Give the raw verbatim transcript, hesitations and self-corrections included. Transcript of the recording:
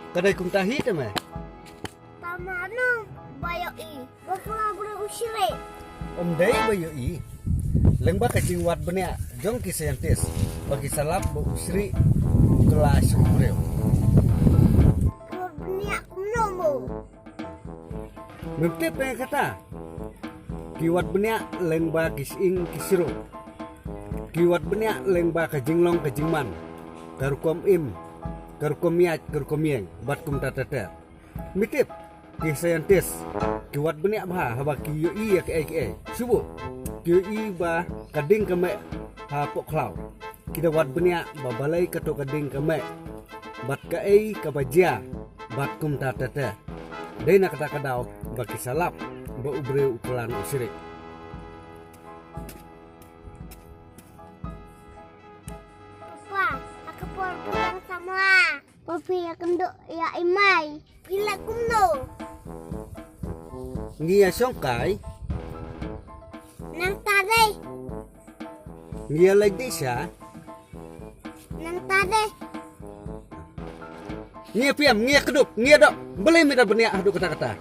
Ka dei kumta hi te me. Tang mano ba ïohi? Ba kla briew u shrieh. Ym dei ba ïohi. Lyngba ka jingwad bniah jong ki scientist ba ki sa lap ba u shrieh u kla sha u briew. Wad bniah kumno mo? Mem tip ïa kata? Ki wad bniah lyngba ki sying ki syruk. Ki wad bniah lyngba ka jinglong ka jingman, ka rukom im, ka rukom ïaid, ka rukom ïeng, bad kumta ter ter. Me tip, ki scientist ki wad bniah bha haba ki ïohi ïa kiei kiei. Shu buh, ki ïohi ba ka ding ka meh hapoh khlaw. Ki da wad bniah ba balei kato ka ding ka meh, bad kaei kaba jia, bad kumta ter ter. Dei na kata ka daw ba ki sa lap ba u briew u kla na u shrieh. Papa, ha ka por ba dang samla, papa ïa kynduh ïa i mei. Phi lah kumno? Ngi ïa shongkai. Nangta dei. Ngi ïa leit dih sha. Nangta dei. Ngi ïa pyrshah, ngi ïa kdup, ngi ïa doh. Balei me da bniah haduh katta katta?